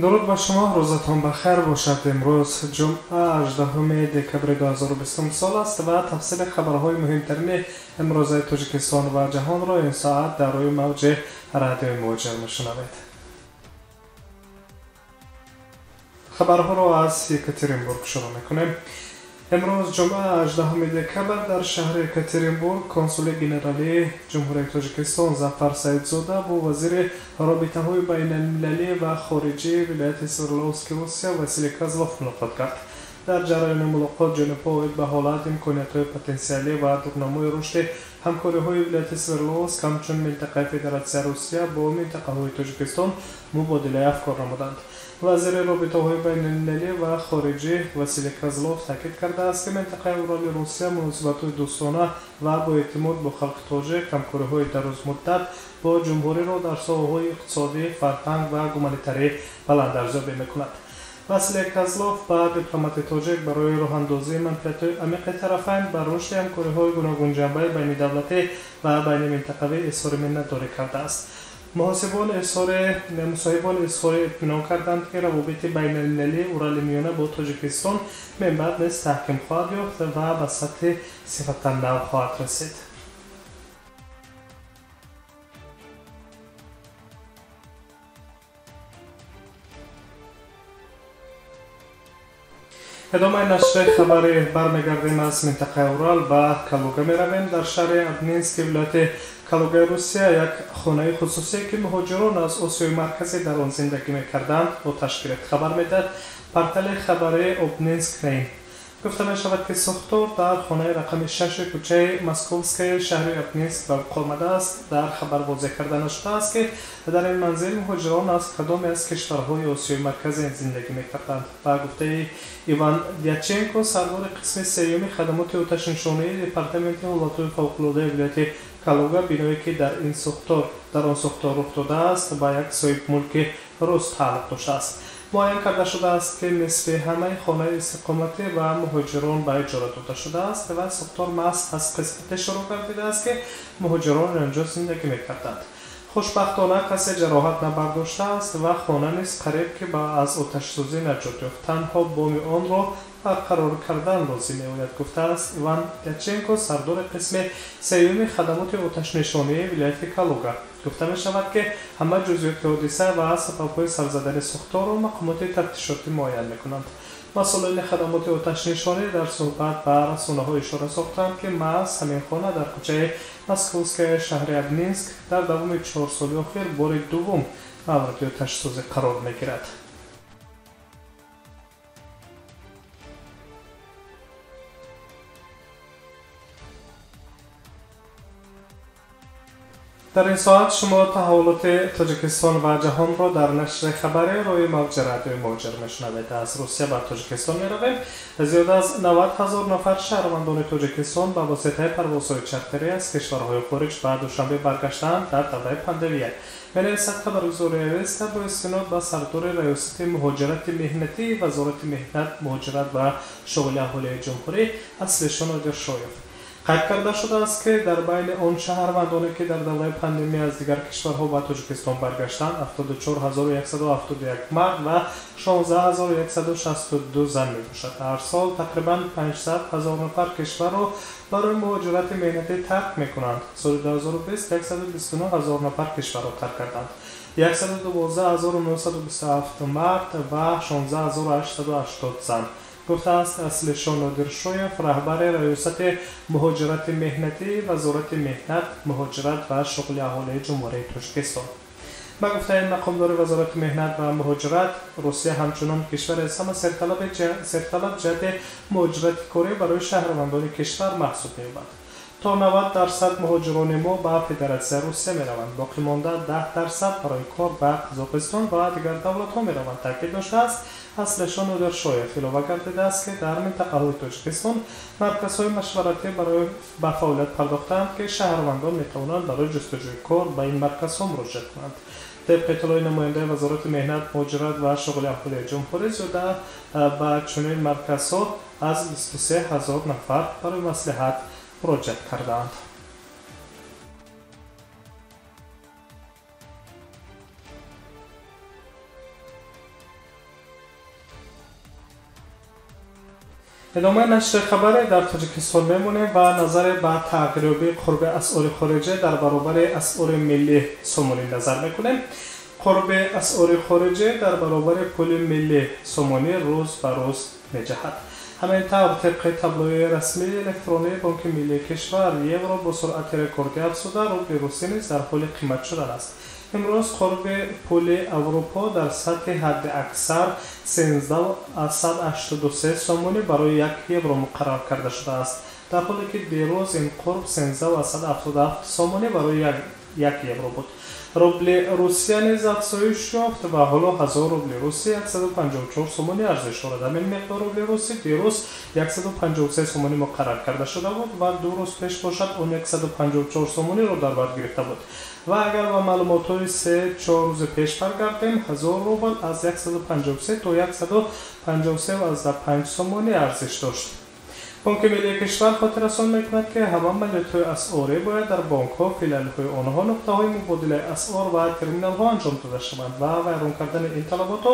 Дуруд ба шумо, рӯзатон ба хайр бошад. Имрӯз ҷумъа, 18 декабри 2020 сол аст ва тафсили хабарҳои муҳимтарини имрӯзаи Тоҷикистон ва ҷаҳонро ин соат дар рӯи мавҷи радиои Муҳоҷир мешунавед. Хабарҳоро аз Екатеринбург шурӯъ мекунем. Имрӯз ҷумъа, 18 декабр, дар шаҳри Екатеринбург консули генералии Ҷумҳурии Тоҷикистон Зафар Саидзода бо вазири робитаҳои байналмилалӣ ва хориҷии вилояти Свердловски Русия Василий Козлов мулоқот кард. Дар ҷараёни мулоқот ҷонибҳо оид ба ҳолат, имкониятҳои потенсиалӣ ва дурнамои рушди ҳамкориҳои вилояти Свердловск ҳамчун минтақаи Федератсияи Русия бо минтақаҳои Тоҷикистон мубодилаи афкор намуданд. Вазири робитаҳои байналмилалӣ ва хориҷӣ Василий Козлов таъкид кардааст, ки минтақаи Урали Русия муносибатҳои дӯстона ва боэътимод бо халқи тоҷик, ҳамкориҳои дарозмуддат бо ҷумҳуриро дар соҳаҳои иқтисодӣ, фарҳанг ва гуманитарӣ баландарзёбӣ мекунад. Василий Козлов ба дипломати тоҷик барои роҳандозии манфиатҳои амиқи тарафайн ба рушди ҳамкориҳои гуногунҷанбаи байнидавлатӣ ва байниминтақавӣ изҳори миннатдорӣ кардааст. Мусоҳибон изҳори итминон карданд, ки равобити байналмилалии Урали Миёна бо Тоҷикистон минбаъд низ таҳким хоҳад ёфт ва ба сатҳи сифатан нав хоҳад расид. Идомаи нашри хабари бармегардем, аз минтақаи Урал ба Калуга меравем. Дар шаҳри Обнински вилояти Калугаи Русия як хонаи хусусие, ки муҳоҷирон аз Осиёи Марказӣ дар он зиндагӣ мекарданд, оташ гирифт, хабар медиҳад портали хабарии Обнинск Нейн. Гуфта мешавад, ки сӯхтор дар хонаи рақами 6 кӯчаи Московская шаҳри Обнинск ба вуқӯъ омадааст. Дар хабар возеҳ карда нашудааст, ки дар ин манзил муҳоҷирон аз кадоме аз кишварҳои Осиёи Марказӣ зиндагӣ мекарданд. Ба гуфтаи Иван Дяченко, сардори қисми сеюми хадамоти оташнишонии департаменти ҳолатҳои фавқулодаи вилояти Калуга, биное, ки дар он сӯхтор рух додааст, ба як соҳибмулки рус тааллуқ доштааст. Муайян карда шудааст, ки нисфи ҳамаи хонаи истиқоматӣ ба муҳоҷирон ба иҷора дода шудааст ва сӯхтор маҳз аз қисмате шурӯъ гардидааст, ки муҳоҷирон онҷо зиндагӣ мекарданд. Хушбахтона касе ҷароҳат набардоштааст ва хона низ қариб ки аз оташсӯзӣ наҷот ёфт. Танҳо боми онро барқарор кардан лозим меояд, гуфтааст Иван Дяченко, сардори қисми сеюми хадамоти оташнишонии вилояти Калуга. Гуфта мешавад, ки ҳама ҷузъиёти ҳодиса ва сабабҳои сарзадани сӯхторро мақомоти тафтишотӣ муайян мекунанд. Масъулони хадамоти оташнишонӣ дар суҳбат ба расонаҳо ишора сохтанд, ки маҳз ҳамин хона дар кӯчаи Московская шаҳри Обнинск дар давоми 4 соли охир бори дуввум мавриди оташсӯзӣ қарор мегирад. Дар ин соат шумо таҳаввулоти Тоҷикистон ва ҷаҳонро дар нашри хабари рӯи мавҷи радиои Муҳоҷир мешунавед. Аз Русия ба Тоҷикистон меравем. Зиёда аз 90 ҳазор нафар шаҳрвандони Тоҷикистон ба воситаи парвозҳои чартерӣ аз кишварҳои хориҷ ба Душанбе баргаштаанд дар давраи пандемия. Менависад хабаргузории Авеста бо истинод ба сардори раёсати муҳоҷирати меҳнатии Вазорати меҳнат, муҳоҷират ва шуғли аҳолии ҷумҳурӣ Аслишон Нодиршоев. Қайд карда шудааст, ки дар байни он шаҳрвандоне, ки дар давраи пандемия аз дигар кишварҳо ба Тоҷикистон баргаштанд, 74171 мард ва 16162 зан мебошад. Ҳар сол тақрибан 500 ҳазор нафар кишварро барои муҳоҷирати меҳнатӣ тарк мекунанд. Соли 2020 129 ҳазор нафар кишварро тарк карданд. 112927 мард ва 16880 зан, гуфтааст Аслишон Нодиршоев, раҳбари раёсати муҳоҷирати меҳнатии Вазорати меҳнат, муҳоҷират ва шуғли аҳолии Ҷумҳурии Тоҷикистон. Ба гуфтаи мақомдори Вазорати меҳнат ва муҳоҷират, Русия ҳамчунон кишвари аз ҳама серталаб ҷиҳати муҳоҷирати корӣ барои шаҳрвандони кишвар маҳсуб меёбад. То 90% муҳоҷирони мо ба Федератсияи Русия мераванд, боқӣ монда 10% барои кор ба Қазоқистон ва дигар давлатҳо мераванд, таъкид доштааст Аслишон Нодиршоев. Илова гардидааст, ки дар минтақаҳои Тоҷикистон марказҳои машваратӣ барои ба фаъолият пардохтаанд, ки шаҳрвандон метавонанд барои ҷустуҷӯи кор ба ин марказҳо муроҷиат кунанд. Тибқи иттилои намояндаи Вазорати меҳнат, муҳоҷират ва шуғли аҳолии ҷумҳурӣ, зиёда ба чунин марказҳо аз 23 ҳазор нафар барои маслиҳат муроҷиат кардаанд. Идомаи нашри хабаре дар Тоҷикистон мемонем ва назаре ба тағйирёбии қурби асъори хориҷӣ дар баробари асъори миллӣ сомонӣ назар мекунем. Қурби асъори хориҷӣ дар баробари пули миллӣ сомонӣ рӯз ба рӯз меҷаҳад. Ҳамин тавр, тибқи таблои расмии электронии Бонки миллии кишвар, евро бо суръати рекордӣ афзуда, рубли русӣ низ дар ҳоли қимат шудан аст. Имрӯз қурби пули Аврупо дар сатҳи ҳадди аксар 13,83 сомонӣ барои 1 евро муқаррар карда шудааст, дар ҳоле ки дирӯз ин қурб 13,77 сомонӣ барои 1 евро буд. Рубли Русия низ афзоиш ёфт ва ҳоло 1000 рубли русӣ 154 сомонӣ арзиш дорад. Ҳамин миқдор рубли русӣ дирӯз 153 сомонӣ муқаррар карда шуда буд ва 2 рӯз пеш бошад он 154 сомониро дар бар гирифта буд. Ва агар ба маълумотҳои 3-4 рӯзи пеш баргардем, 1000 рубл аз 153 то 153,5 сомонӣ арзиш дошт. Бонки миллии кишвар хотиррасон мекунад, ки ҳама амалиётҳои асъорӣ бояд дар бонкҳо, филиалҳои онҳо, нуқтаҳои мубодилаи асъор ва терминалҳо анҷом дода шаванд ва вайрон кардани ин талаботҳо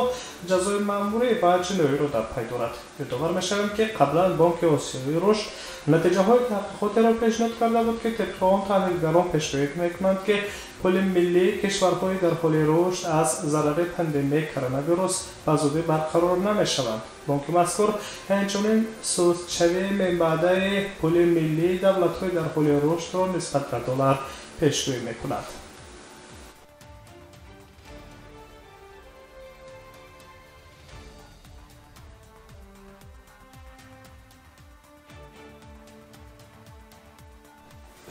ҷазои маъмурӣ ва ҷиноиро дар пай дорад. Ёдовар мешавем, ки қаблан Бонки Осиёии рушд натиҷаҳои таҳқиқотеро пешниҳод карда буд, ки тибқи он таҳлилгарон пешгӯӣ мекунанд, ки пули миллии кишварҳои дар ҳоли рушд аз зарари пандемияи коронавирус ба зудӣ барқарор намешаванд. Бонки мазкур ҳамчунин сустшавии минбаъдаи пули миллии давлатҳои дар ҳоли рушдро нисбат ба доллар пешгӯӣ мекунад.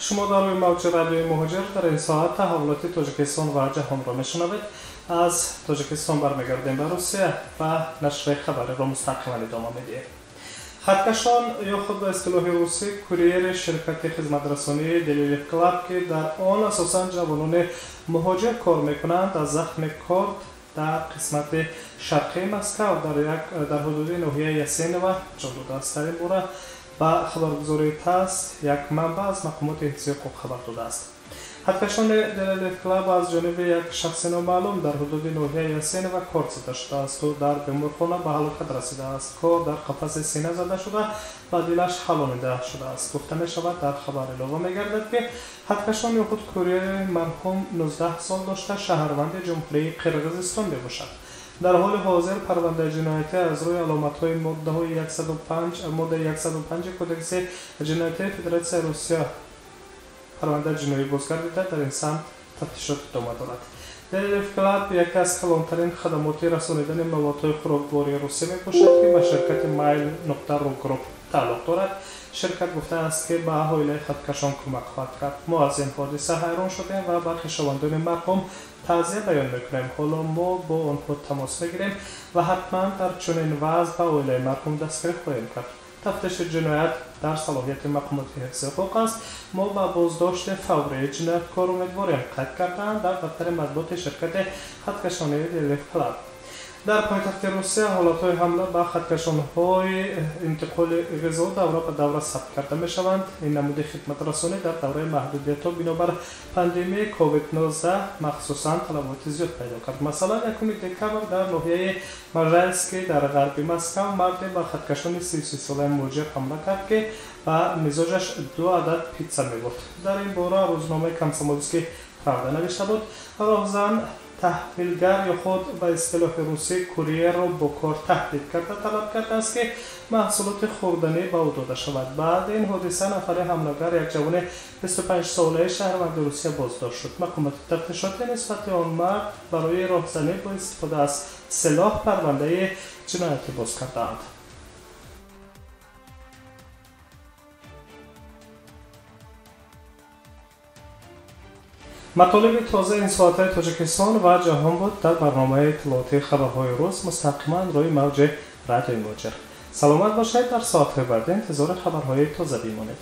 Шумо дар рӯи мавҷи радиои Муҳоҷир дар ин соат таҳаввулоти Тоҷикистон ва ҷаҳонро мешунавед. Аз Тоҷикистон бармегардем ба Русия ва нашри хабареро мустақиман идома медиҳем. Хаткашон ё худ ба истилоҳи русӣ курьери ширкати хизматрасонии Delivery Club, ки дар он асосан ҷавонони муҳоҷир кор мекунанд, аз захми корд дар қисмати шарқии Москав дар ҳудуди ноҳияи Ясенова ҷон додааст. Дар ин бора ба хабаргузории ТАСС як манбаъ аз мақомоти ҳифзи ҳуқуқ хабар додааст. Хаткашони Delivery Club аз ҷониби як шахси номаълум дар ҳудуди ноҳияи Ясенова корд зада шудааст. Ӯ дар беморхона ба ҳалокат расидааст. Корд дар қафаси сина зада шуда ва дилаш ҳалонида шудааст. Гуфта мешавад, дар хабар илова мегардад, ки хаткашон ё худ курьери марҳум 19 сол дошта, шаҳрванди Ҷумҳурии Қирғизистон мебошад. Дар ҳоли ҳозир парвандаи ҷиноятӣ аз рӯи аломатҳои моддаҳои 105 моддаи 105 Кодекси ҷиноятии Федератсияи Русия парвандаи ҷиноӣ бозгардида, дар ин самт тафтишот идома дорад. Delivery Club яке аз калонтарин хадамоти расонидани маводҳои хӯроквории Русия мебошад, ки ба ширкати Mail.ru Group тааллуқ дорад. Ширкат гуфтааст, ки ба оилаи хаткашон кӯмак хоҳад кард. Мо аз ин ҳодиса ҳайрон шудем ва ба хешовандони марҳум таъзия баён мекунем. Ҳоло мо бо онҳо тамос мегирем ва ҳатман дар чунин вазъ ба оилаи марҳум дастгирӣ хоҳем кард. Тафтиши ҷиноят дар салоҳияти мақомоти ҳифзи ҳуқуқ аст. Мо ба боздошти фаврии ҷинояткор умедворем, қайд карданд дар дафтари матбуоти ширкати хаткашонии Delivery Club. Дар пойтахти Русия ҳолатҳои ҳамла ба хаткашонҳои интиқоли ғизо давра ба давра сабт карда мешаванд. Ин намуди хидматрасонӣ дар давраи маҳдудиятҳо бинобар пандемияи COVID-19 махсусан талаботи зиёд пайдо кард. Масалан, 1 декабр дар ноҳияи Можайский дар ғарби Москав марде ба хаткашони 33-солаи муҳоҷир ҳамла кард, ки ба мизоҷаш 2 адад питса мебурд. Дар ин бора рӯзномаи Комсомольский правда навишта буд. Роҳзан таҳвилгар ё худ ба истилоҳи русӣ курьерро бо кор таҳдид карда, талаб кардааст, ки маҳсулоти хӯрданӣ ба ӯ дода шавад. Баъди ин ҳодиса нафари ҳамлагар, як ҷавони 25-солаи шаҳрванди Русия, боздошт шуд. Мақомоти тафтишотӣ нисбати он мард барои роҳзанӣ бо истифода аз силоҳ парвандаи ҷиноятӣ боз кардаанд. Матолиби тозаи ин соатҳои Тоҷикистон ва ҷаҳон буд дар барномаи иттилоотии хабарҳои рӯз мустақиман рӯи мавҷи радиои Муҳоҷир. Саломат бошед, дар соатҳои баъдӣ интизори хабарҳои тоза бимонед.